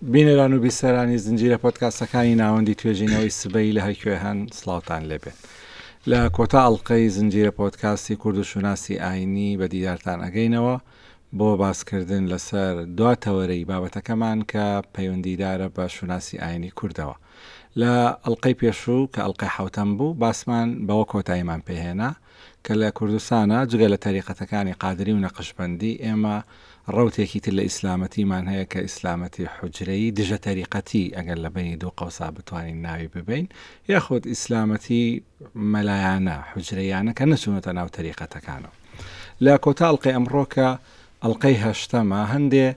بینەران و بیسەرانی زنجیرە پۆدکاستەکانی ناوەندی توێژینەوەی سبەی لە هەرکوێ هەن سڵاوتان لێبێت. لە کۆتا ئەڵلقەی زنجیرە پۆدکاستی کورد و شوناسی ئاینی بە دیدارتان ئەگەینەوە بۆ باسکردن لەسەر دوا تەوەرەی بابەتەکەمان کە پەیوەندیدارە بە شوناسی ئاینی کوردەوە. لە ئەڵلقەی پێشوو کە ئەڵلقەی حوتەم بوو باسمان بەوە کۆتاییمان پێهێنا کە لە کوردستانا جگە لە تەریقەتەکانی قادری و نەقشبەندی ئێمە ڕەوتێکی تر لە ئیسلامەتیمان هەیە کە ئیسلامەتی حوجرەیی دژە تەریقەتی ئەگەر لە بەینی دوو قەوسا بتوانین ناوی ببەین یاخود ئیسلامەتی مەلایانە حوجرەیانە کە نەچوونەتە ناو تەریقەتەکانەوە. لە کۆتا ئەڵقەی ئەمڕۆ کە ئەڵقەی هەشتەمە هەندێ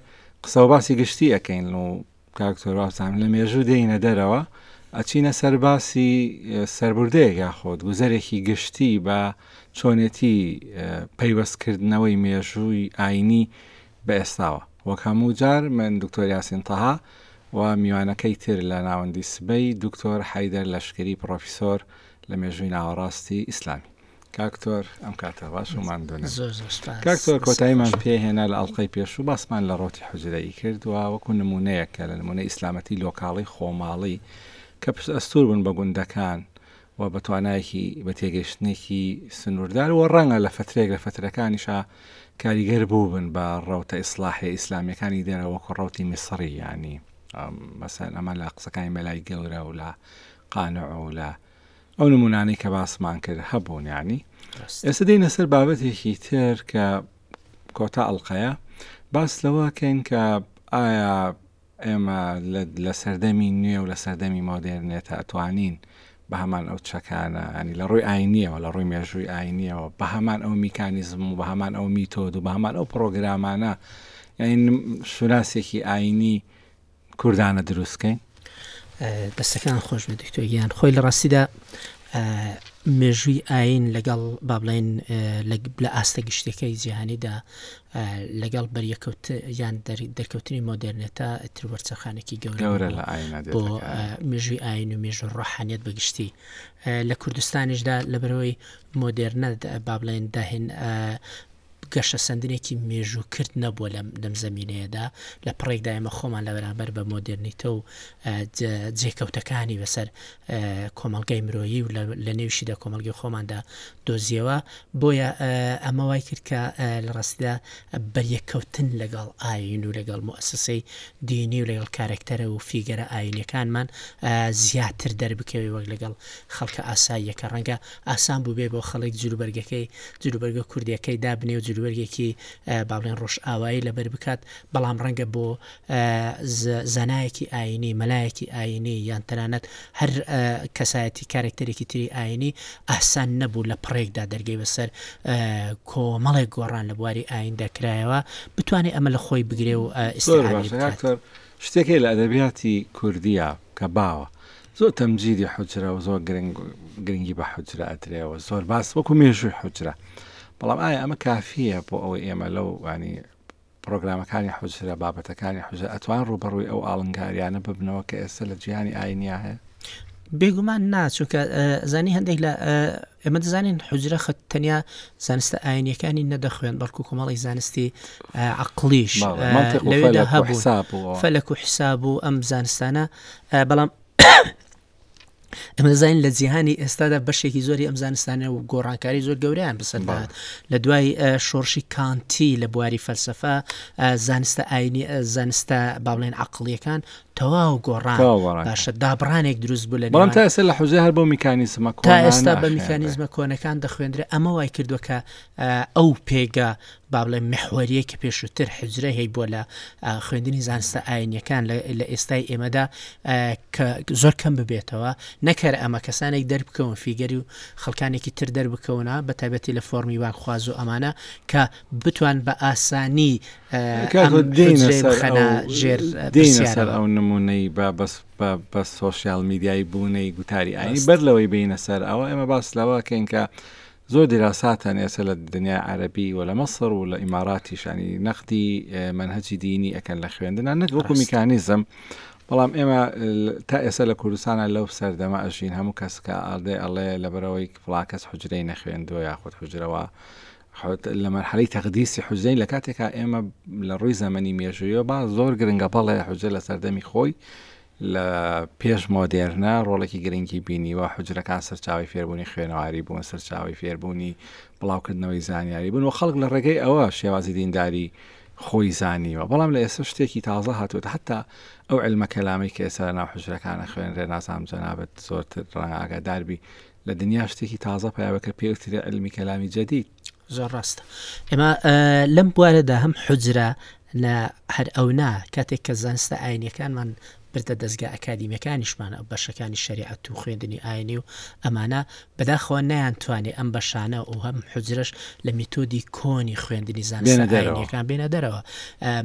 قسە و باسی گشتی ئەکەین و کاک تۆر وابزانم لە مێژوو دێینە دەرەوە ئەچینە سەر باسی سەربوردەیەک یاخۆد گوزەرێکی گشتی بە چۆنێتی پەیوەستکردنەوەی مێژووی ئاینی بە ئێستاوە وەک هەموو جار من دکتۆر یاسین تەها و میوانەکەی تر لە ناوەندی سبەی دکتۆر حەیدەر لەشکری پڕۆفیسۆر لە مێژووی ناوەڕاستی ئیسلامی. کاک تۆر ئەم کاتە باش و ماندوو نەبی. زۆر زۆر سوپاس. کاک تۆر کۆتاییمان پێ هێنا لە ئەڵقەی پێشوو باسمان لە ڕەوتی حوجرەیی کرد و وەکو نموونەیەک کە لە نموونەی ئیسلامەتی لۆکاڵی خۆماڵی کە پشت ئەستوور بوون بە گوندەکان و بە توانایەکی بە تێگەیشتنێکی سنووردار و ڕەنگە لە فەترەیەک لە فەترەکانیشا کاریگەر بووبن بە ڕەوتە ئیسلاحیە ئیسلامیەکانی دەرەوە وەکو ڕەوتی میسڕی یانی مەسەلەن ئەمە لە قسەکانی مەلای گەورە و لە قانع و لە ئەو نمونانەی کە باسمان کرد هەبوون یانی ئێستا دێینە سەر بابەتێکی تر کە کۆتا ئەڵلقەیە باس لەوە کەین کە ئایا ئێمە لە سەردەمی نوێ و لە سەردەمی مۆدێرنێتە ئەتوانین بە هەمان ئەو چەکانە ینی لە ڕووی ئاینیەوە لە ڕووی مێژووی ئاینیەوە بە هەمان ئەو میکانیزم و بە هەمان ئەو میتۆد و بە هەمان ئەو پرۆگرامانە یعنی شوناسێکی ئاینی کوردانە دروست کەین؟ دەستەکان خۆش بێت دکتۆر گیان خۆی لە ڕاستیدا مێژووی ئاین لەگەڵ با بڵێن لە ئاستە گشتەکەی جیهانیدا لەگەڵ بەریەکەوت یان دەرکەوتنی مۆدێرنێتە تر وەرچەرخانێکی گەورە لە ئاینە بۆ مێژووی ئاین و مێژوو ڕۆحانیت بە گشتی لە کوردستانیشدا لەبەرەوەی مۆدێرنە با بڵێن داهێن گەشەسەندنێکی مێژووکرد نەبووە لەم لەم زەمینەیەدا، لە پڕێکدا ئێمە خۆمان لە بەرامبەر بە مۆدێرنیتە و جێکەوتەکانی بەسەر کۆمەڵگای مرۆیی و لە نێویشیدا کۆمەڵگەی خۆماندا دۆزیەوە، بۆیە ئەمە وای کرد کە لە ڕاستیدا بەریەککەوتن لەگەڵ ئایین و لەگەڵ موئەسەسەی دینی و لەگەڵ کارەکتەرە و فیگەرە ئایینیەکانمان زیاتر دەربکەوێ وەک لەگەڵ خەڵکە ئاساییەکە ڕەنگە ئاسان بووبێ بۆ خەڵک جلوبەرگەکەی جلوبەرگە کوردیەکەی دابنێ و جلوبەرگێکی با بڵێن ڕۆژئاوایی لەبەر بکات بەڵام ڕەنگە بۆ زانایەکی ئاینی مەلایەکی ئاینی یان تەنانەت هەر کەسایەتی کارێکتەرێکی تری ئاینی ئاسان نەبوو لە پڕێکدا دەرگەی بەسەر کۆمەڵێک گۆڕان لە بواری ئایندا کرایەوە بتوانێت ئەمە لە خۆی بگرێ و ئیسیعابی بکات. شتێک هەیە لە ئەدەبیاتی کوردیا کە باوە زۆر تەمجیدی حوجرە و زۆر گرنگ گرنگی بە حوجرە ئەدرێ و زۆر باس وەکو مێژووی حوجرە بەڵام ئایا ئەمە کافیە بۆ ئەوەی ئێمە لەو وانی پرۆگرامەکانی حوجرە بابەتەکانی حوجرە ئەتوان ڕووبەڕووی ئەو ئاڵنگاریانە ببنەوە کە ئێستا لە جیهانی ئاینیا هەیە؟ بێگومان نا چونکە زانی هەندێک لە ئێمە دەزانین حوجرە خە تەنیا زانستە ئاینیەکانی نەدەخوێن بەڵکو کۆمەڵی زانستی عقلیش لەوێدا هەبوو فەلەک و حساب و ئەم زانستانە بەڵام ئەمە دەزانین لە جیهانی ئێستادا بەشێکی زۆری ئەم زانستانە و گۆڕانکاری زۆر گەورەیان بەسەردات لە دوای شۆڕشی کانتی لە بواری فەلسفە زانستە ئاینی زانستە با بڵێن عقلیەکان تەواو گۆڕان باشە دابڕانێک دروست بوو لە بەڵام تا ئێستا لە حوزە هەر بۆ میکانیزمە تا ئێستا بە میکانیزمە کۆنەکان دەخوێندرێ ئەمە وای کردووە کە ئەو پێگە با بڵێم میحوەریەی کە پێشووتر حوجرە هەیبووە لە خوێندنی زانستە ئاینیەکان لە ئێستای ئێمەدا کە زۆر کەم ببێتەوە نەک هەر ئەمە کەسانێک دەربکەون فیگەری و خەڵکانێکی تر دەربکەونە بە تایبەتی لە فۆرمی بانگخواز و ئەمانە کە بتوان بە ئاسانی ئەم حوجرەیە بخەنە ژێر دێینە سەر ئەو نمونەی بە بەس بە سۆشیال میدیای بوونەی گوتاری ئاینی بەر لەوەی بینە سەر ئەوە ئێمە باس لەوە کەین کە زۆر دیراسات هەن ئێستا لە دنیای عەرەبی و لە مەسر و لە ئیماراتیش ینی نەقدی مەنهەجی دینی ئەکەن لە خوێندنا نەک وەکو میکانیزم بەڵام ئێمە تا ئێستا لە کوردستانە لەو سەردەمە ئەژین هەموو کەس کە ئاڵدێ ئەڵێ لەبەرەوەی فڵان کەس حجرەی نەخوێندووە یاخود حجرەوە. لە مەرحەلەی تەقدیسی حوجرەین لە کاتێکا ئێمە لە ڕووی زەمەنی مێژوویەوە با زۆر گرنگە بەڵێ حوجرە لە سەردەمی خۆی لە پێش مۆدێرنە ڕۆڵێکی گرنگی بینیوە حوجرەکان سەرچاوی فێربوونی خوێنەواری بوون سەرچاوی فێربوونی بڵاوکردنەوەی زانیاری بوون و خەڵک لە ڕێگەی ئەوە شێوازی دینداری خۆی زانیوە بەڵام لە ئێستا شتێکی تازە هاتووە حتا ئەو علمە کەلامەی کە ئێستا لە ناو حوجرەکانە خوێنرێ نازانم جەنابت زۆرتر ڕەنگە ئاگادار بی لە دنیا شتێکی تازە پەیا بکە پێ وترێ علمی کەلامی جدید. زۆر ڕاستە ئێمە لەم بوارەدا هەم حوجرە لە هەر ئەو نا کاتێک کە زانستە ئاینیەکانمان بردە دەزگا ئەکادیمیەکانیشمان ئەو بەشەکانی شەریعەت و خوێندنی ئاینی و ئەمانە بەداخەوە نەیانتوانی ئەم بەشانە و هەم حوجرەش لە میتۆدی کۆنی خوێندنی زانستە ئاینیەکان بێنە دەرەوە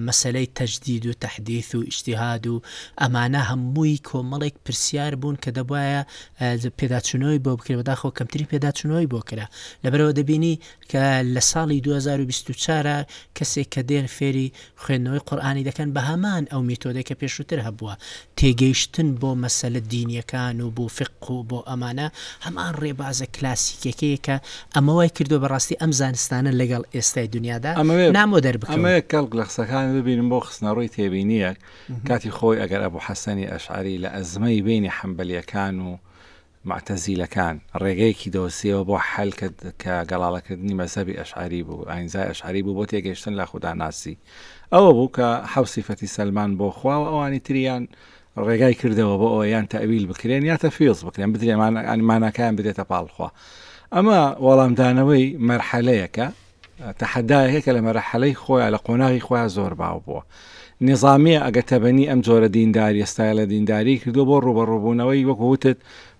مەسەلەی تەجدید و تەحدیث و ئیجتیهاد و ئەمانە هەمووی کۆمەڵێک پرسیار بوون کە دەبوایە پێداچوونەوەی بۆ بکرێت، بەداخەوە کەمترین پێداچوونەوەی بۆ کرا. لەبەرئەوە دەبینی کە لە ساڵی 2024 کەسێک کە دێن فێری خوێندنەوەی قورئانی دەکەن بە هەمان ئەو میتۆدەی کە پێشووتر هەبووە، تێگەیشتن بۆ مەسەلە دینییەکان و بۆ فیقه و بۆ ئەمانە هەمان ڕێبازە کلاسیکیەکەیە کە ئەمە وای کردووە بەڕاستی ئەم زانستانە لەگەڵ ئێستای دنیادا نامۆ دەربکەون. ئەمەوێت کەڵک لە قسەکانت ببینم بۆ خستنەڕووی تێبینییەک، کاتی خۆی ئەگەر ئەبو حەسەنی ئەشعەری لە ئەزمەی بەینی حەنبەلیەکان و موعتەزیلەکان ڕێگەیەکی دۆزیەوە بۆ حەل کە کە گەڵاڵەکردنی مەزهەبی ئەشعەری بوو ئاینزای ئەشعەری بوو بۆ تێگەیشتن لە خوداناسی ئەوە بوو کە حەو سیفەتی سەلمان بۆ خوا و ئەوانی تریان ڕێگای کردەوە بۆ ئەوە یان تەئویل بکرێن یا تەفویض بکرێن بدرێ ماناکەیان بدرێتە پاڵ خوا ئەمە وەڵامدانەوەی مەرحەلەیەکە تەحەدایەکە کە لە مەرحەلەی خۆیا لە قۆناغی خۆیا زۆر باو بووە. نیزامیە ئەگەر تەبەنی ئەم جۆرە دینداریە ستایلە دینداری کردووە بۆ ڕووبەڕووبوونەوەی وەکو وتت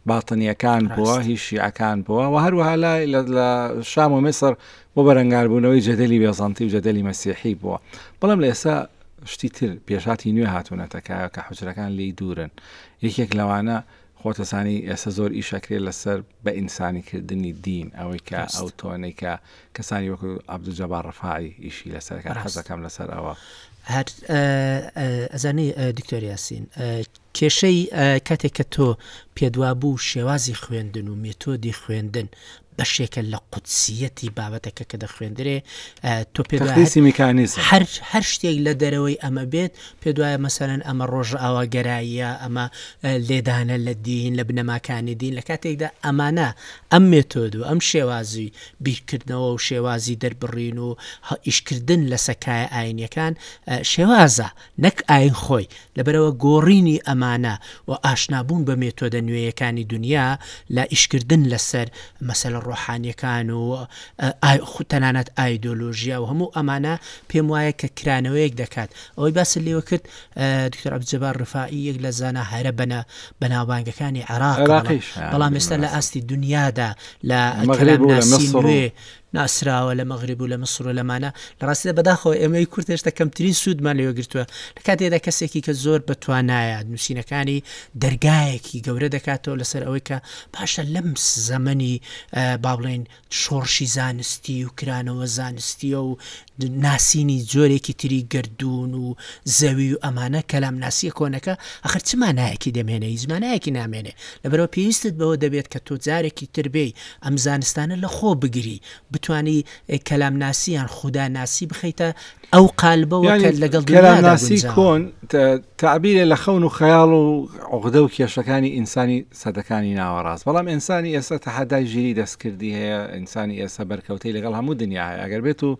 باتنیەکان بووە ڕاست. هی شیعەکان بووە و هەروەها لای لە لە شام و میسر بۆ بەرەنگاربوونەوەی جەدەلی بێزەنتی و جەدەلی مەسیحی بووە. بەڵام لە ئێستا شتی تر پێشهاتی نوێ هاتوونەتە کایە کە حوجرەکان لێی دوورن. یەکێک لەوانە خۆتەزانی ئێستا زۆر ئیش ئەکرێت لەسەر بە ئینسانی کردنی دین ئەوەی کە ئەو تۆنەی کە کەسانی وەکو عەبدولجەبار ڕەفاعی ئیشی لەسەر کات حەزەکەم لەسەر ئەوە. هەر ئەزانی دکتۆر یاسین کێشەی کاتێک کە تۆ پێدوابوو شێوازی خوێندن و مێتۆدی خوێندن بەشێکە لە قودسییەتی بابەتەکە کە دەخوێندرێ تۆ پێت وایە تەقدیسی میکانیزم. هەر هەر شتێک لە دەرەوەی ئەمە بێت پێت وایە مەسەلەن ئەمە ڕۆژئاواگەراییە ئەمە لێدانە لە دین لە بنەماکانی دین لە کاتێکدا ئەمانە ئەم مێتۆد و ئەم شێوازی بیرکردنەوە و شێوازی دەربڕین و ئیشکردن لەسە کایە ئاینیەکان شێوازە نەک ئاین خۆی، لەبەرئەوە گۆڕینی ئەمانە و ئاشنابوون بە مێتۆدە نوێیەکانی دونیا لە ئیشکردن لەسەر مەسەلە ڕۆحانیەکان و تەنانەت ئایدۆلۆژیا و هەموو ئەمانە پێم وایە کە کرانەوەیەک دەکات. ئەوەی باست لێوە کرد دکتۆر عەبدولجەبار ڕفاعی یەک لە زانا هەرە بەناوبانگەکانی عێراقە بەڵام ئێستا لە ئاستی دونیادا لە کەلامناسی نوێ ناسراوە لە مەغریب و لە میسر و لەمانە، لە ڕاستیدا بەداخەوە ئێمەی کورد هێشتا کەمترین سوودمان لێوە گرتووە، لە کاتێکدا کەسێکی کە زۆر بە توانایە نووسینەکانی دەرگایەکی گەورە دەکاتەوە لەسەر ئەوەی کە باشە لەم زەمەنی با بڵێین شۆڕشی زانستی و کرانەوە زانستیە و ناسینی جۆرێکی تری گەردوون و زەوی و ئەمانە کەلامناسیە کۆنەکە ئەخر چ مانایەکی دەمێنێ هیچ مانایەکی نامێنێ لەبەرئەوە پێویستت بەوە دەبێت کە تۆ جارێکی تر بێی ئەم زانستانە لە خۆ بگری، بتوانی کەلامناسی یان خوداناسی بخەیتە ئەو قالبەوە کە لەگەڵ دنیادا کەلامناسی گونجاوە. کۆن تەعبیرە لە خەون و خەیاڵ و عوقدە و کێشەکانی ئینسانی سەدەکانی ناوەڕاست، بەڵام ئینسانی ئێستا تەحەدای ژیری دەستکردی هەیە، ئینسانی ئێستا بەرکەوتەی لەگەڵ هەموو دنیا هەیە، ئەگەر بێت و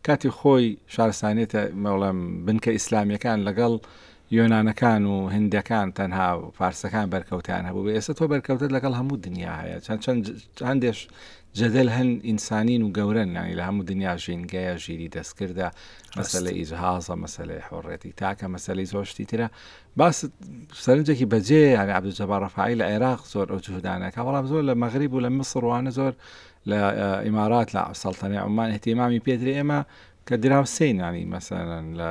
کاتی خۆی شارستانیەتە بڵێم بنکە ئیسلامیەکان لەگەڵ یۆنانەکان و هندەکان تەنها فارسەکان بەرکەوتیان هەبوو بێ ئێستا تۆ بەرکەوتت لەگەڵ هەموو دنیا هەیە چەند چەند هەندێش جەدەل هەن ئینسانین و گەورەن یانی لە هەموو دنیا ژینگەیە ژیری دەستکردە مەسەلە ئیجهازە مەسەلەی حۆڕێتی تاکە مەسەلەی زۆر شتی ترە باس سەرنجێکی بەجێ یانی عەبدولجەبار ڕەفاعی لە عێراق زۆر ئەو جهودانەکە بەڵام زۆر لە مەغریب و لە میسر وانە زۆر لە ئیمارات لە سەڵتەنەی عومان اهتیمامی پێدرێ ئێمە کە دراوسێین یانی مەسەلەن لە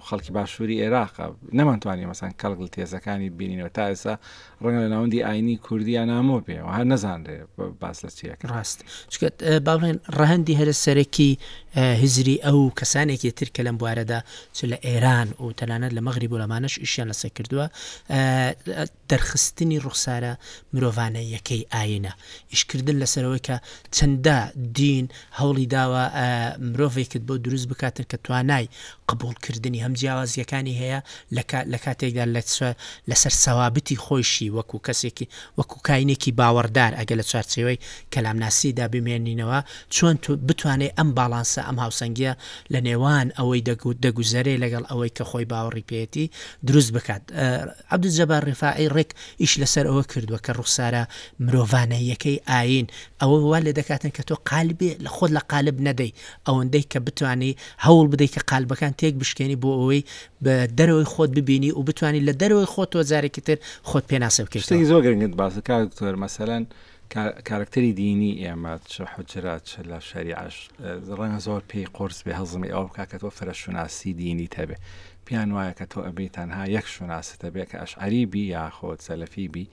خەڵکی باشووری ئێراقە نەمانتوانی مەسەن کەڵک لە تێزەکانی بینینەوە تا ئێستا ڕەنگە لە ناوەندی ئاینی کوردییا نامۆ بێ و هەر نەزانرێ باس لە چیەکە. ڕاست چونکە با بڵێن ڕەهەندی هەرە سەرەکی هزری ئەو و کەسانێکی تر کە لەم بوارەدا چ لە ئێران و تەنانەت لە مەغریب و لەمانەش ئیشیان لەسەر کردووە دەرخستنی ڕوخسارە مرۆڤانەییەکەی ئایینە، ئیشکردن لەسەر ئەوەی کە چەندە دین هەوڵی داوە مرۆڤێکت بۆ دروست بکاتن کە توانای قبوڵکردنی هەم جیاوازییەکانی هەیە لە کاتێکدا لەسەر سەوابتی خۆیشی وەکو کەسێکی وەکو کاینێکی باوەڕدار ئەگەر لە چوارچێوەی کەلامناسیدا بمێنینەوە چۆن بتوانێ ئەم باڵانسە ئەم هاوسەنگیە لە نێوان ئەوەی دەگوزەرێ لەگەڵ ئەوەی کە خۆی باوەڕی پێیەتی دروست بکات. عەبدولجەبار ڕیفاعی ڕێک ئیش لەسەر ئەوە کردووە کە ڕوخسارە مرۆڤانەییەکەی ئایین ئەوە وا لێ دەکاتن کە تۆ قالبێ لە خۆت لە قالب نەدەی ئەوەندەی کە بتوانی هەوڵ بدەی کە قالبەکان تێک بشکێنی بۆ ئەوەی بە دەرەوەی خۆت ببینی و بتوانی لە دەرەوەی خۆتەوە جارێکی تر خۆت پێناسە بکەیتەوە. شتێکی زۆر گرنگت باس کرد کاک دکتۆر مەسەلەن کارەکتەری دینی ئێمە چ حوجرە چ لە شەریعەش ڕەنگە زۆر پێی قورس بێ هەزمی ئەوە بکات کە تۆ فرە شوناسی دینیت هەبێ پێیان وایە کە تۆ ئەبێ تەنها یەک شوناست هەبێ کە ئەشعەری بی یاخۆد سەلەفی بی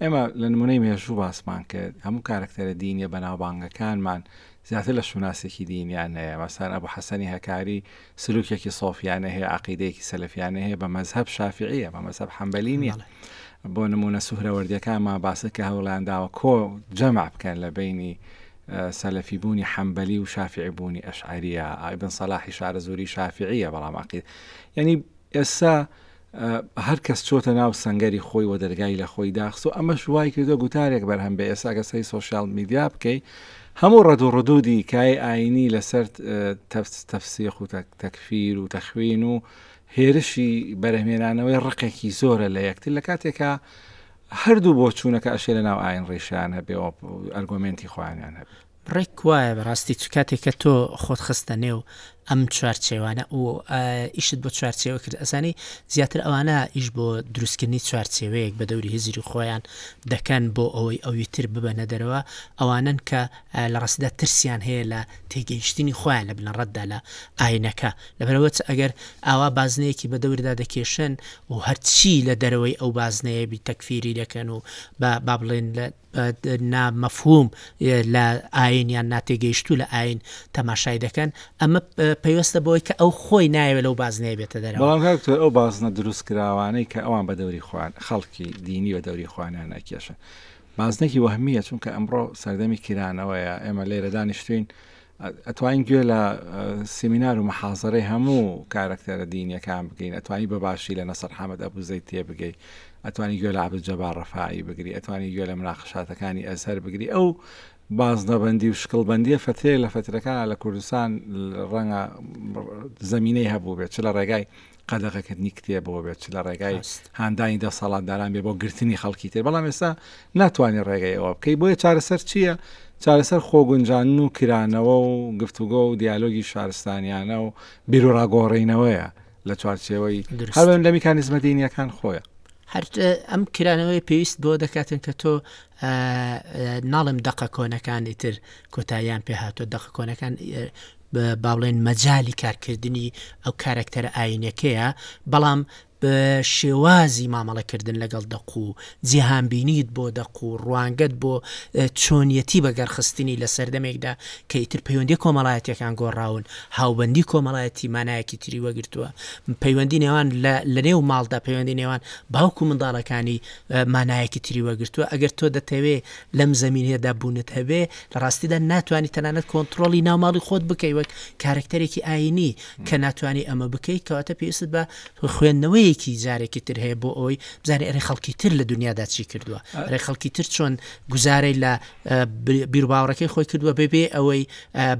ئێمە لە نمونەی مێژوو باسمان کرد هەموو کارەکتەرە دینیە بەناوبانگەکانمان زیاتر لە شوناسێکی دینیان هەیە مەسەن ئەبو حەسەنی هەکاری سلوکێکی سۆفیانە هەیە عقیدەیەکی سەلەفیانە هەیە بە مەزهەب شافعیە بە مەزهەب حەنبەلی نییە بۆ نمونە سوهرەوەردیەکانمان باسە کە هەوڵیان داوە کۆ جەمع بکەن لە بینی سەلەفی بوونی حەنبەلی و شافعی بوونی ئەشعەریە، ئیبن سەلاحی شارەزووری شافعیە بەڵام عەقید یعنی ئێستا هەر کەس چۆتە ناو سەنگەری خۆی و دەرگای لە خۆی داخست و ئەمەش وای کردو گوتارێک بەرهەم بێ ئێستا گە سەی سۆشیال میدیا بکەی هەموو ڕەد و ڕدودی کای ئاینی لەسەر تەفسیق و تەکفیر و تەخوین و هێرشی بەرهمێنانەوەی ڕقێکی زۆرە لە یەکتر لە کاتێکا هەردوو بۆچوونەکە ئەشێ لە ناو ئاین ڕیشەیان هەبێ و ئەرگۆمێنتی خۆیانیان هەبێ. ڕێک وایە بەڕاستی چ کاتێک کە تۆ خۆت خستە نێو ئەم چوارچێوانە و ئیشت بۆ چوارچێوە کرد ئەزانی زیاتر ئەوانە ئیش بۆ دروستکردنی چوارچێوەیەک بە دەوری هزری خۆیان دەکەن بۆ ئەوەی ئەوی تر ببەنە دەرەوە ئەوانەن کە لە ڕاستیدا ترسیان هەیە لە تێگەیشتنی خۆیان لە بنەڕەتدا لە ئاینەکە لەبەرئەوە چ ئەگەر ئاوا بازنەیەکی بە دەوردا دەکێشن و هەرچی لە دەرەوەی ئەو بازنەیە بی تەکفیری دەکەن و بە با بڵێن لە نا مەفهوم لە ئاین یان ناتێگەیشتوو لە ئاین تەماشای دەکەن ئەمە پەیوەستە بەوەی کە ئەو خۆی نایەوێت لەو بازنەیە بێتە دەرەوە. بەڵام کاک دکتۆر ئەو بازنە دروستکراوانەی کە ئەوان بە دەوری خۆیان خەڵکی دینی بە دەوری خۆیانیان ئەکێشن بازنێکی وەهمیە چونکە ئەمڕۆ سەردەمی کرانەوەیە ئێمە لێرە دانیشتوین ئەتوانین گوێ لە سیمینار و محازەرەی هەموو کارەکتەرە دینیەکان بگرین ئەتوانی بە باشی لە نەسەر حامد ئەبوو زەید تێبگەی ئەتوانی گوێ لە عەبد جەبار ڕەفاعی بگری ئەتوانی گوێ لە مناقشاتەکانی ئەزهەر بگری ئەو بازنەبەندی و شکڵبەندیە فترەیە لە فترەکان لە کوردستان ڕەنگە زمینەی هەبوو بێت چ لە ڕێگای قەدەغەکردنی کتێبەوە بێت چ لە ڕێگای هاندانی دەسەڵاتداران بێ بۆ گرتنی خەڵکی تر بەڵام ئێستا ناتوانانی ڕێگەی ئەوە بکەی بۆیە چارەسەر چییە؟ چارەسەر خۆگونجاندن و کرانەوە و گفتوگۆ و دیالۆگی شارستانیانە و بیروڕاگۆڕینەوەیە لە چوارچێوەی هەروەن لە میکانیزمە دینیەکان خۆیە. هەر ئەم کرانەوەی پێویست بۆ دەکاتن کە تۆ ناڵم دەقە کۆنەکان ئیتر کۆتاییان پێ هاتووە دەقە کۆنەکان با بڵێن مەجالی کارکردنی ئەو کارەکتەرە ئاینەکەیە بەڵام بە شێوازی مامەڵەکردن لەگەڵ دەق و جیهانبینیت بۆ دەق و ڕوانگەت بۆ چۆنیەتی بەگەڕخستنی لە سەردەمێکدا کە ئیتر پەیوەندیە کۆمەڵایەتیەکان گۆڕاون، هاوبەندی کۆمەڵایەتی مانایەکی تری وەگرتووە، پەیوەندی نێوان لە لەنێو ماڵدا پەیوەندی نێوان باوک و منداڵەکانی مانایەکی تری وەگرتووە، ئەگەر تۆ دەتەوێ لەم زەمینەیەدا بوونت هەبێ لە ڕاستیدا ناتوانی تەنانەت کۆنتڕۆڵی ناو ماڵی خۆت بکەی وەک کارەکتەرێکی ئایینی کە ناتوانی ئەمە بکەی کەواتە پێویستت بە خوێندنەوەیەکی جارێکی تر هەیە بۆ ئەوەی بزانێ ئەرێ خەڵکی تر لە دنیادا چی کردووە ئەرێ خەڵکی تر چۆن گوزارەی لە بیروباوەڕەکەی خۆی کردووە بەبێ ئەوەی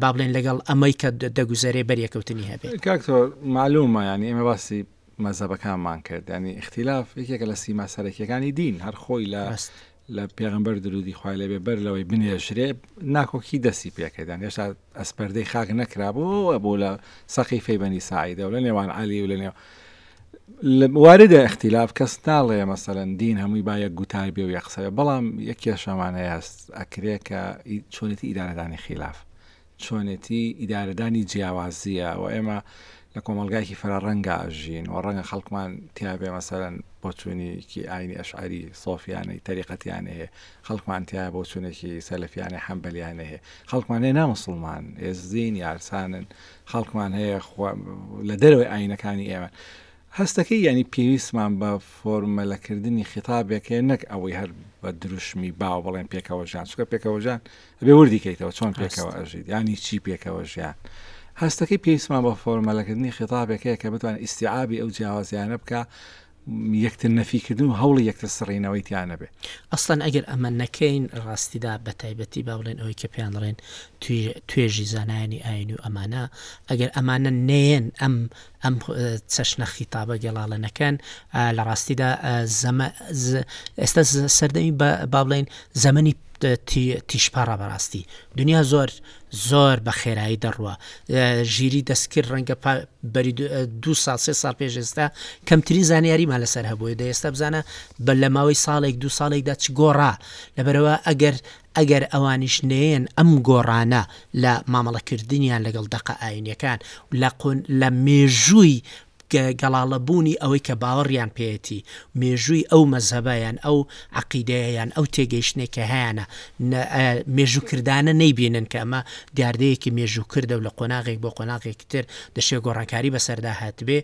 با بڵێن لەگەڵ ئەمەی کە دەگوزەرێ بەریەکەوتنی هەبێ. کاک تۆ مەعلومە یانی ئێمە باسی مەزهەبەکانمان کرد یانی ئیختیلاف یەکێکە لە سیما سەرەکیەکانی دین هەر خۆی لە لە پێغەمبەر درودی خوای لێبێ بەر لەوەی بنێژرێ ناکۆکی دەستی پێکرد یان هێشتا ئەسپەردەی خاک نەکرابوو بوو لە سەقیفەی بەنی ساعیدە و لە نێوان عەلی و لە نێو واردە ئیختیلاف کەس ناڵێ مەسەلەن دین هەمووی با یەک گوتار بێ و یەک قسە بێ بەڵام یەک کێشەمان هەیە هەست ئەکرێ کە چۆنێتی ئیدارەدانی خیلاف. چۆنێتی ئیدارەدانی جیاوازییە و ئێمە لە کۆمەڵگایەکی فرەڕەنگا ئەژین و ڕەنگە خەڵکمان تیابێ مەسەلەن بۆچوونێکی ئاینی ئەشعەری سۆفیانەی تەریقەتیانە هەیە خەڵکمان تیا بۆچوونێکی سەلەفیانەی حەنبەلیانە هەیە خەڵکمان هەیە نامسوڵمان ئێزدین یارسانن خەڵکمان هەیە لە دەرەوەی ئاینەکانی ئێمە هەستەکەی یانی پێویستمان بە فۆرمەلەکردنی خیتابێک هەیە نەک ئەوەی هەر بە دروشمی باو بڵێن پێکەوە ژیان چونکە پێکەوە ژیان ئەبێ وردی کەیتەوە چۆن پێکەوە ئەژیت یانی چی پێکەوە ژیان هەستەکەی پێویستمان بە فۆرمەلەکردنی خیتابێک هەیە کە بتوانێت ئیستیعابی ئەو جیاوازیانە بکا یەکتر نەفیکردن و هەوڵی یەکتر سڕینەوەی تیا نەبێ. ئەسڵەن ئەگەر ئەمە نەکەین ڕاستیدا بە تایبەتی با بڵێن ئەوەی کە پێیان دەڵێن توێژی زانایانی ئاینی و ئەمانە ئەگەر ئەمانە نەیەن ئەم ئەم چەشنە خیتابە گەڵاڵە نەکەن لە ڕاستیدا زەمە ئێستا سەردەمی با بڵێین زەمەنی تیشپەڕە بەڕاستی دنیا زۆر زۆر بە خێرایی دەڕوا ژیری دەستکرد ڕەنگە بەری دو ساڵ سێ ساڵ پێش ئێستا کەمترین زانیاریمان لەسەر هەبووە دە ئێستا بزانە بە لە ماوەی ساڵێک دو ساڵێکدا چ گۆڕا لەبەرەوە ئەگەر ئەگەر ئەوانیش نەیەن ئەم گۆڕانە لە مامەڵەکردنیان لەگەڵ دەقە ئایینیەکان و لە قۆن لە مێژووی گەڵاڵە بوونی ئەوەی کە باوەڕیان پێیەتی، مێژووی ئەو مەزهەبە یان ئەو عەقیدەیە یان ئەو تێگەیشتنەی کە هەیانە مێژووکردانە نەیبینن کە ئەمە دیاردەیەکی مێژووکردە و لە قۆناغێک بۆ قۆناغێکی تر دەشێ گۆڕانکاری بەسەردا هاتبێ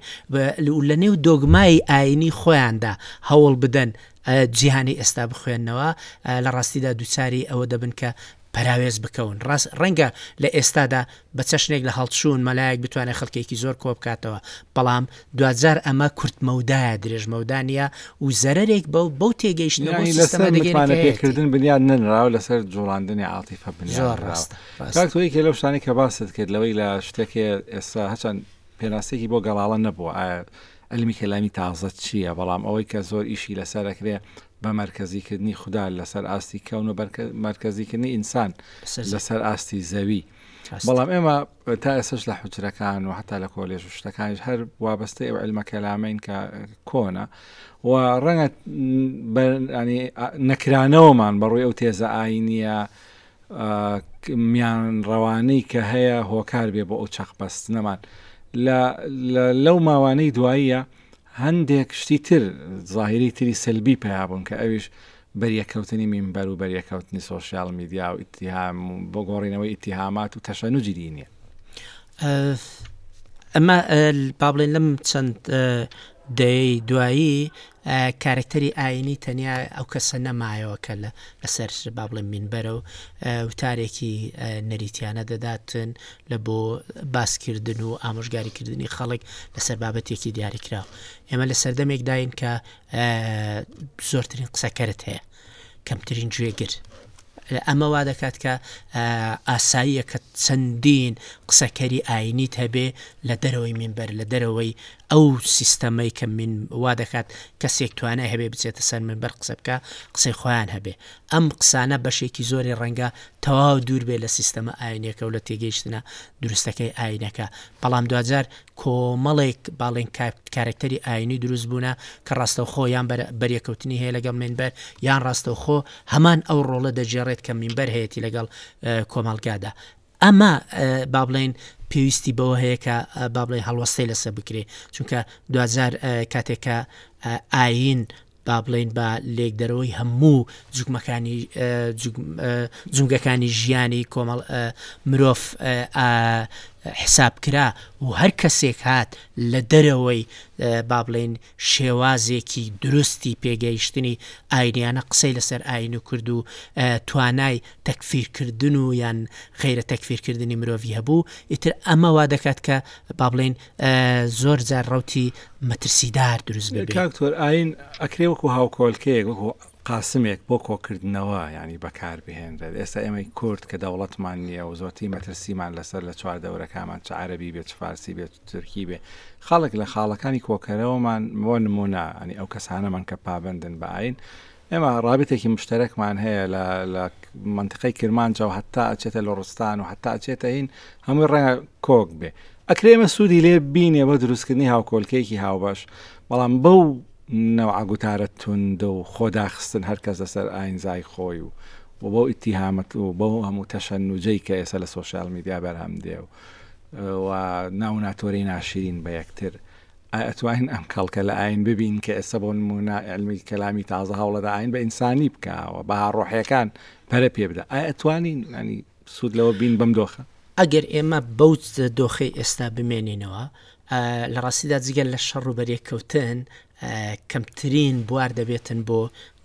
و لە نێو دۆگمای ئایینی خۆیاندا هەوڵ بدەن جیهانی ئێستا بخوێننەوە لە ڕاستیدا دووچاری ئەوە دەبن کە پەراوێز بکەون. ڕاست ڕەنگە لە ئێستادا بە چەشنێک لە هەڵچوون مەلایەک بتوانێت خەڵکێکی زۆر کۆ بکاتەوە، بەڵام دواجار ئەمە کورتمەودایە درێژمەودا نییە و زەرەرێک بەو بەو تێگەیشتنە بەو یانی لەسەر سیستەمە دەگەیەنێت متمانە کە هەیەتی. پێکردن بنیات نەنراوە لەسەر جوڵاندنی عاتیفە بنیات زۆر نراوە. ڕاستە، کاک ڕاستە. تۆ یەکێ لەو شتانەی کە باست کرد لەوەی لە شتێک هەیە ئێستا هەرچەند پێناسەیەکی بۆ گەڵاڵە نەبووە ئایا عیلمی کەلامی تازە چییە بەڵام ئەوەی کە زۆر ئیشی لەسەر ئەکرێ بە مەرکەزی کردنی خودا لەسەر ئاستی کەون و مەرکەزی کردنی ئینسان لەسەر ئاستی زەوی بەڵام ئێمە تا ئێسش لە حجرەکان و حتا لە کۆلێژ و شتەکانیش هەر وابەستەی ئەو علمە کەلامین کە کۆنە و ڕەنگە نەکرانەوەمان بەڕووی ئەو تێزە ئاینیە میان ڕەوانەی کە هەیە هۆکار بێ بۆ ئەو چەق بەستنەمان لە لەو ماوانەی دواییە هەندێک شتی تر زاهیری تری سەلبی پەیا بوون کە ئەویش بەریەککەوتنی مینبەر و بەریەککەوتنی سۆشیال میدیا و ئیتیهام و بۆ گۆڕینەوەی ئیتیهامات و تەشەنوجی دینیە. ئەمە با بڵێن لەم چەند دەیەی دوایی کارەکتەری ئایینی تەنیا ئەو کەسە نەمایەوە کە لەسەر با بڵێن مینبەرە و وتارێکی نەریتیانە دەداتن لە بۆ باسکردن و ئامۆژگاریکردنی خەڵک لەسەر بابەتێکی دیاریکراو. ئێمە لە سەردەمێکداین کە زۆرترین قسەکەرت هەیە، کەمترین گوێگر. ئەمە وا دەکات کە ئاساییە کە چەندین قسەکەری ئاینیت هەبێ لە دەرەوەی مینبەر، لە دەرەوەی ئەو سیستەمەی کە من وا دەکات کەسێک توانای هەبێ بچێتە سەر مینبەر قسە بکا، قسەی خۆیان هەبێ. ئەم قسانە بەشێکی زۆری ڕەنگە تەواو دوور بێ لە سیستەمە ئاینیەکە و لە تێگەیشتنە دروستەکەی ئاینەکە، بەڵام دواجار کۆمەڵێک باڵێن کارەکتەری ئاینی دروست بوونە کە ڕاستەوخۆ یان بەریەکەوتنی هەیە لەگەڵ مینبەر یان ڕاستەوخۆ هەمان ئەو ڕۆڵە دەگێڕێت کە مینبەر هەیەتی لەگەڵ کۆمەڵگادا. ئەمە با بڵێین پێویستی بەوە هەیە کە با بڵێین هەڵوەستەی لەسەر بکرێ، چونکە دواجار کاتێک کە ئایین با بڵێین بە لێکدەرەوەی هەموو جوگمەکانی جومگەکانی ژیانی کۆمەڵ مرۆڤ حساب کرا و هەر کەسێک هات لە دەرەوەی با بڵێین شێوازێکی دروستی پێگەیشتنی ئاینیانە قسەی لەسەر ئاین و کرد و توانای تەکفیرکردن و یان غەیرە تەکفیرکردنی مرۆڤی هەبوو ئیتر ئەمە وا دەکات کە با بڵێین زۆر جار ڕەوتی مەترسیدار دروست ببێ. کاک تۆر ئاین ئەکرێ وەکو هاوکۆلکەیەک وەکو قاسمێک بۆ کۆکردنەوە یانی بەکار بهێنرێت ئێستا ئێمەی کورد کە دەوڵەتمان نییە و زۆرترین مەترسیمان لەسەر لە چوار دەورەکانمان چ عەرەبی بێ چ فارسی بێ چ تورکی بێ خەڵک لە خاڵەکانی کۆکەرەوەمان بۆ نمونە ینی ئەو کەسانەمان کە پابەندن بە ئاین ئێمە ڕابتێکی مشتەرەکمان هەیە لە لە منتیقەی کرمانجەوە هەتا ئەچێتە لۆڕستان و هەتا ئەچێتە هین هەمووی ڕەنگە کۆک بێ ئەکرێ ئێمە سوودی لێ بینێ بۆ دروستکردنی هاوکۆلکەیەکی هاوبەش بەڵام بەو نەوعە گوتارە توندە و خۆداخستن هەر کەس لەسەر ئاینزای خۆی و و بەو ئیتیهامەت و بەو هەموو تەشەنوجەی کە ئێستا لە سۆشیال میدیا بەرهەم دێ و و ناو ناتۆرەی ناشرین بە یەکتر ئایا ئەتوانین ئەم کەڵکە لە ئاین ببین کە ئێستا بۆ نمونە علمی کەلامی تازە هەوڵەدا ئاین بە ئینسانی بکەوە بەها ڕۆحیەکان پەرە پێ بدە ئایا ئەتوانین ینی سوود لەوە بین بەم دۆخە؟ ئەگەر ئێمە بەو دۆخەی ئێستا بمێنینەوە لە ڕاستیدا جگە لە شەڕ و بەریەککەوتن کەمترین بوار دەبێتن بۆ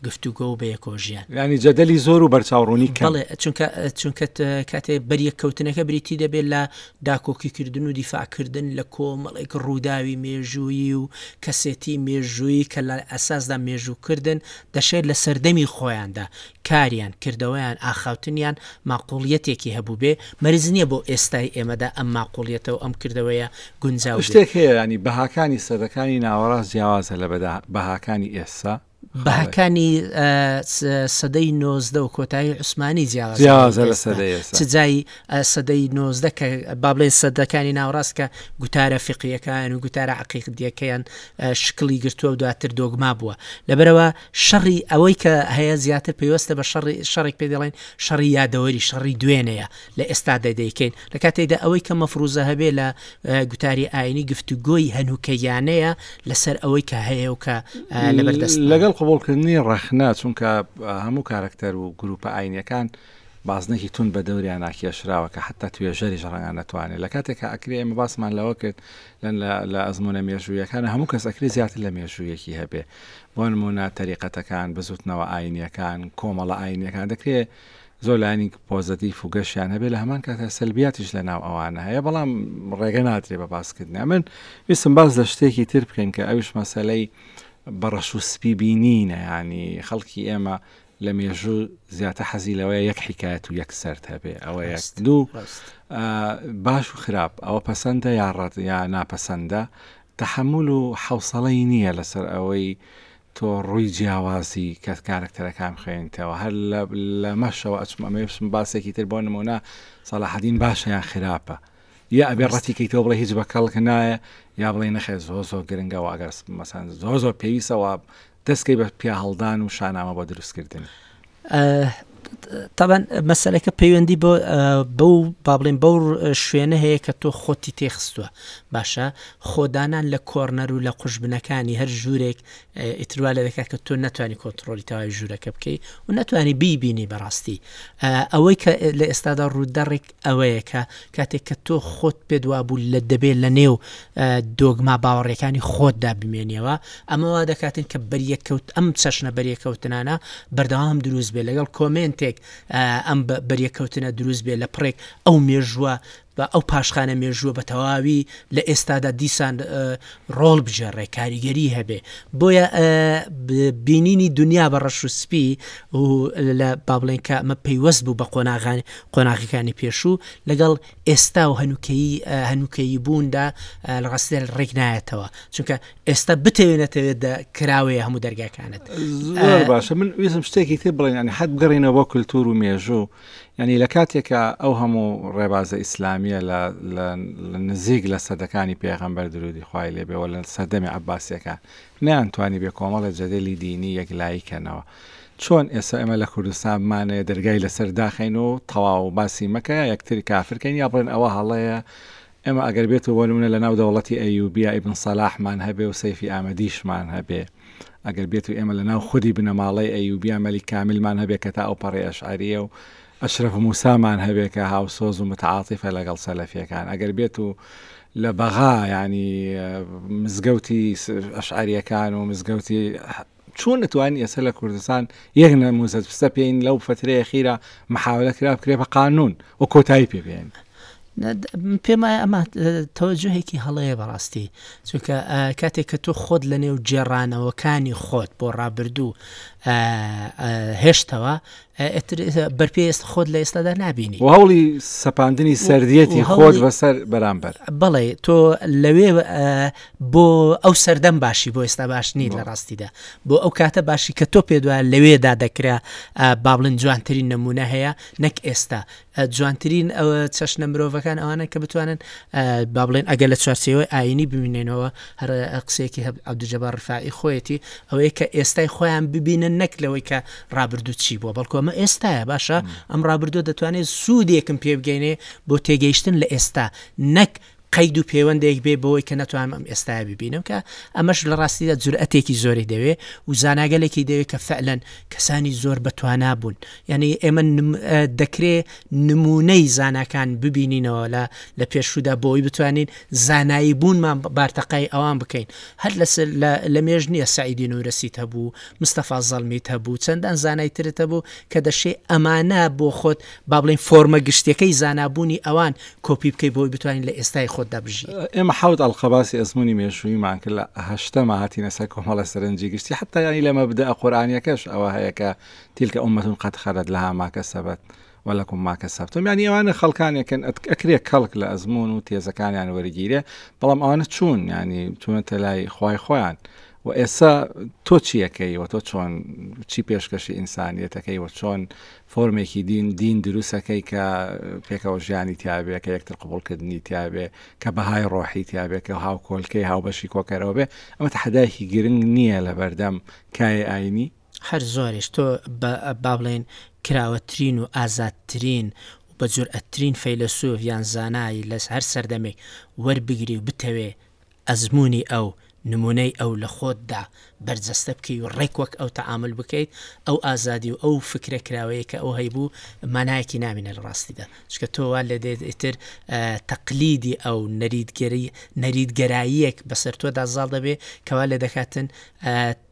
گفتوگۆ و بەیەکەوە ژیان. یانی جەدەلی زۆر و بەرچاوڕوونی کەم. بەڵێ چونکە چونکە کاتێ بەریەککەوتنەکە بریتی دەبێت لە داکۆکیکردن و دیفاعکردن لە کۆمەڵێک ڕووداوی مێژوویی و کەسێتی مێژوویی کە لە ئەساسدا مێژووکردن دەشێت لە سەردەمی خۆیاندا کاریان، کردەوەیان، ئاخاوتنیان ماقوڵیەتێکی هەبووبێ، مەرج نییە بۆ ئێستای ئێمەدا ئەم ماقوڵیەتە و ئەم کردەوەیە گونجاو بێ. شتێک هەیە یانی بەهاکانی سەدەکانی ناوەڕاست جیاوازە لە بەهاکانی ئێستا. بەهاکانی سەدەی 19 و کۆتایی عوسمانی جیاوازە لە سەدەی ئێستا. چ جای سەدەی 19 کە با بڵێین سەدەکانی ناوەڕاست کە گوتارە فیقهییەکان و گوتارە عەقیدییەکەیان شکڵی گرتووە و دواتر دۆگما بووە. لەبەرئەوە شەڕی ئەوەی کە هەیە زیاتر پەیوەستە بە شەڕی شەڕێک پێ دەڵێن شەڕی یادەوەری شەڕی دوێنێیە لە ئێستادا دەیکەین لە کاتێکدا ئەوەی کە مەفروزە هەبێ لە گوتاری ئاینی گفتوگۆی هەنووکەیانەیە لەسەر ئەوەی کە هەیە و کە لەبەردەست لەگەڵ قبوڵکردنی ڕەخنە چونکە هەموو کارەکتەر و گروپە ئاینیەکان بازنەکی توند بە دەوریانا کێشراوە کە حەتا توێژەریش ڕەنگە نەتوانێت لە کاتێکا ئەکرێ ئێمە باسمان لەوە کرد لە ئەزموونە مێژوویەکان هەموو کەس ئەکرێ زیاتر لە مێژوویەکی هەبێ بۆ نموونە تەریقەتەکان بزوتنەوە ئاینیەکان کۆمەڵە ئاینیەکان دەکرێ زۆر لایەنی پۆزەتیف و گەشیان هەبێ لە هەمان کاتە سەلبیاتیش لە ناو ئەوانە هەیە بەڵام ڕێگە نادرێ بە باسکردنی من ویستم باس لە شتێکی تر بکەین کە ئەویش مەسەلەی بە ڕەش و سپی بینینە ینی خەڵکی ئێمە لە مێژوو زیاتر حەزی لەوەیە یەک حیکایەت و یەک سەرد هەبێ ئەوە یەک دوو باش و خراپ ئەوە پەسەندە یا ڕەت یا ناپەسەندە تەحەمول و حەوسەڵەی نییە لەسەر ئەوەی تۆ ڕووی جیاوازی کە کارکتەرەکان خوێنیتەوە هەر لەمەشەوە ئەچم ئەمەوێ بچم باسێکی تر بۆ نمونە سەڵاحەدین باشە یان خراپە یا ئەبێ ڕەتی کەیتەوە بڵێ هیچ بە کەڵک نایە یا بڵێ نەخێر زۆر زۆر گرنگەوە ئەگەر مەسەن زۆر زۆر پێویستەوە دەستکەی بە پیاهەڵدان و شانامە بۆ دروستکردنی. تاوان مەسەلەکە پەیوەندی بۆ بەو با بڵێن بەو شوێنە هەیە کە تۆ خۆتی تێخستووە باشە خۆدانان لە کۆرنەر و لە قوژبنەکانی هەر ژوورێک ئیتروا لە دەکات کە تۆ نەتوانی کۆنتترۆلی تەواوی ژوورەکە بکەی و نەتوانی بیبینی بەڕاستی ئەوەی کە لە ئێستادا ڕوودەڕێک ئەوەیە کە کاتێک کە تۆ خۆت پێت وابوو لە دەبێت لە نێو دۆگما باوەڕیەکانی خۆتدا بمێنیەوە، ئەمە وا دەکاتن کە بەریەککەوت ئەم چەشنە بەریەککەوتنانە بەردەوام دروست بێت لەگەڵ کۆمێنتێک ئەم بەریەککەوتنە دروست بێت لە پڕێک ئەو مێژووە بە ئەو پاشخانە مێژووە بە تەواوی لە ئێستادا دیسان ڕۆڵ بگێڕێ کاریگەری هەبێ بۆیە بینینی دنیا بە ڕەش و سپی و لە با بڵێن کە ئەمە پەیوەست بوو بە قۆناغانی قۆناغەکانی پێشوو لەگەڵ ئێستا و هەنووکەیی هەنووکەیی بووندا لە ڕاستیدا ڕێک نایەتەوە چونکە ئێستا بتەوێ نەتەوێت دە کراوەیە هەموو دەرگاکانت زۆر باشە من ویستم شتێکی تر بڵێن ینی حەت بگەڕێینەوە بۆ کولتوور و مێژوو ینی لە کاتێکا ئەو هەموو ڕێبازە ئیسلامیە لە لە نزیک لە سەدەکانی پێغەمبەر درودی خوای لێبێ و لە سەردەمی عەباسیەکان نەیانتوانی بێ کۆمەڵێ جەدەلی دینی یەکلایی کەنەوە چۆن ئێستا ئێمە لە کوردستان بمانەوێ دەرگای لەسەر داخەین و تەواو باسی مەکە یا یەکتر کافر کەین یا بڵێن ئەوە هەڵەیە ئێمە ئەگەر بێت و بۆ نمونە لە ناو دەوڵەتی ئەیوبیا ئیبن سەلاحمان هەبێ و سەیفی ئامەدیشمان هەبێ ئەگەر بێت و ئێمە لە ناو خودی بنەماڵەی ئەیوبیا مەلیک کامیلمان هەبێ کە تا ئەوپەڕی ئەشعەریە و ئەشرەف موسامان هەبێ کە هاوسۆز و متعاتیفە لەگەڵ سەلەفیەکان ئەگەر بێت و لە بەغا یانی مزگەوتی ئەشعەریەکان و مزگەوتی چۆن ئەتوانین ئێستا لە کوردستان یەک نەموزەج بسەپێین لەو فەترەی ئەخیرا محاولە کرا بکرێ بە قانون و کۆتایی پێ بێنین؟ پێم وایە ئەمە تەوەجوهێکی هەڵەیە بەڕاستی چونکە کاتێک کە تۆ خۆت لە نێو گێڕانەوەکانی خۆت بۆ ڕابردوو هێشتەوە ئیتر بەرپێی ئێستا خۆت لە ئێستادا نابینی. و هەوڵی سەپاندنی سەردیەتی خۆت بەسەر بەرامبەر. بەڵێ تۆ لەوێ بۆ ئەو سەردەم باشی بۆ ئێستا باش نیت لە ڕاستیدا بۆ ئەو کاتە باشی کە تۆ پێ دوایە لەوێدا دەکرا با بڵێن جوانترین نمونە هەیە نەک ئێستا. جوانترین ئەوە چەشنە مرۆڤەکان ئەوانەن کە بتوانن با بڵێن ئەگەر لە چوارچێوەی ئاینی بمینێنەوە هەر قسەیەکی هەب عەبدولجەبار ڕفاعی خۆیەتی ئەوەیە کە ئێستای خۆیان ببینن نەک لەوەی کە ڕابردوو چی بووە بەڵکو ئەمە ئێستایە باشە ئەم ڕابردووە دەتوانێت سوودێکم پێ بگەینێ بۆ تێگەیشتن لە ئێستا نەک قەید و پێوەندێک بێ بەوەی کە نەتوانم ئەم ئێستایە ببینم کە ئەمەش لە ڕاستیدا جورئەتێکی زۆری دەوێ و زاناگەلێکی دەوێ کە فعلەن کەسانی زۆر بەتوانا بوون یعنی ئێمە دەکرێ نمونەی زاناکان ببینینەوە لە لە پێشودا بۆی بتوانین زانایی بوونمان بارتەقای ئەوان بکەین هەر لەسەر لە مێژ نییە سعیدی نورەسیت هەبوو مستەفا زەڵمیت هەبوو چەندان زانای ترت هەبوو کە دەشێ ئەمانە بۆ خۆت با بڵێین فۆرمە گشتیەکەی زانابوونی ئەوان کۆپی بکەی بۆی بتوانین لە ئێستای خۆتدا بژی. ئێمە حەوت ئەڵقە باسی ئەزموونی مێژووییمان کرد لە هەشتەما هاتینە سەر کۆمەڵە سەرنجی گشتی حەتتا یانی لە مەبدەئە قورئانیەکەش ئەوە هەیە کە تلک امە قد خلت لها ما کسبت ولکم ما کسبتم یانی ئەوانە خەڵکانێکن ئەکرێ کەڵک لە ئەزموون و تێزەکانیان وەرگیرێ بەڵام ئەوانە چوون یانی چوونەتە لای خوای خۆیان و ئێستا تۆ چیەکەی و تۆ چۆن چی پێشکەشی ئینسانیەتەکەی و چۆن فۆرمێکی دین دین دروستەکەی کە پێکەوە ژیانی تیابێ کە یەکتر قبوڵکردنی تیابێ کە بەهای ڕۆحی تیابێ کە هاوکۆلکەی هاوبەشی کۆکەرەوە بێ ئەمە تەحەدایەکی گرنگ نییە لە بەردەم کایەی ئاینی؟ هەر زۆریش تۆ بە با بڵێین کراوەترین و ئازادترین و بە جورئەتترین فەیلەسوف یان زانای لە هەر سەردەمێک وەربگری و بتەوێ ئەزموونی ئەو، نموونەی ئەو لە خۆتدا بەرجەستە بکەی و ڕێک وەک ئەو تەعامول بکەیت، ئەو ئازادی و ئەو فکرە کراوەیەی کە ئەو هەیبوو مانایەکی نامینێ لە ڕاستیدا. چونکە تۆ وا لێدێت ئیتر تەقلیدی ئەو، نەریتگەری، نەریتگەراییەک بەسەر تۆدا زاڵ دەبێ کە وا لێدەکاتن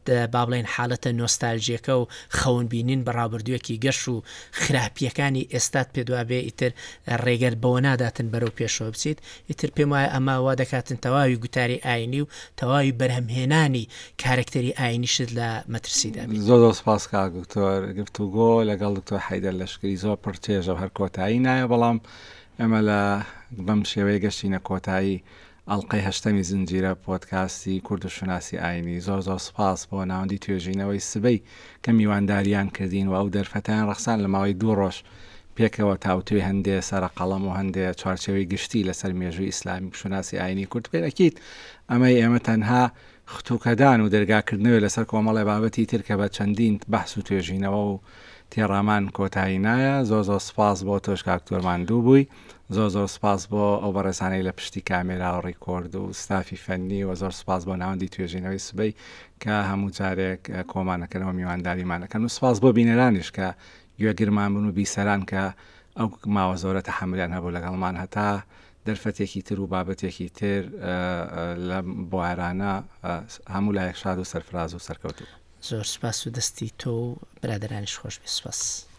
با بڵێین حالەتە نۆستالجیەکە و خەون بینین بە ڕابردوویەکی گەش و خراپیەکانی ئێستات پێت وابێ ئیتر ڕێگەت بەوە ناداتن بەرەو پێشەوە بچیت ئیتر پێم وایە ئەمە وا دەکاتن تەواوی گوتاری ئاینی و تەواوی بەرهەمهێنانی کارەکتەری ئاینیشت لە مەترسیدا بیت. زۆر زۆر سپاس کاک دکتۆر گفتوگۆ لەگەڵ دکتۆر حەیدەر لەشکری زۆر پڕ چێژە و هەر کۆتایی نایە بەڵام ئێمە لە بەم شێوەیە گەشتینە کۆتایی ئەڵقەی هەشتەمی زنجیرە پۆدکاستی کورد و شوناسی ئاینی. زۆر زۆر سوپاس بۆ ناوەندی توێژینەوەی سبەی کە میوانداریان کردین و ئەو دەرفەتەیان ڕەخسان لە ماوەی دوو ڕۆژ پێکەوە تاوتوێی هەندێ سەرەقەڵەم و هەندێ چوارچێوەی گشتی لەسەر مێژووی ئیسلامی و شوناسی ئاینی کورد بکەین. ئەکید ئەمەی ئێمە تەنها ختوکەدان و دەرگاکردنەوەی لەسەر کۆمەڵێ بابەتی تر کە بە چەندین بەحس و توێژینەوە و تێڕامان کۆتایی نایە. زۆر زۆر سوپاس بۆ تۆش کاک دکتۆر ماندوو بووی. زۆر زۆر سوپاس بۆ ئەو بەڕێزانەی لە پشتی کامێرا و ڕیکۆرد و ستافی فەنی و زۆر سوپاس بۆ ناوەندی توێژینەوەی سبەی کە هەموو جارێک کۆمانەکەنەوە میوانداریمان ئەکەن و سوپاس بۆ بینەرانیش کە گوێگرمان بوون و بیسەران کە ئەو ماوە زۆرە تەحەمولیان هەبوو لەگەڵمان هەتا دەرفەتێکی تر و بابەتێکی تر لەم بوارانە هەموو لایەک شاد و سەرفراز و سەرکەوتوو. زۆر سوپاس و دەستی تۆ و برادەرانیش خۆش بێ سوپاس.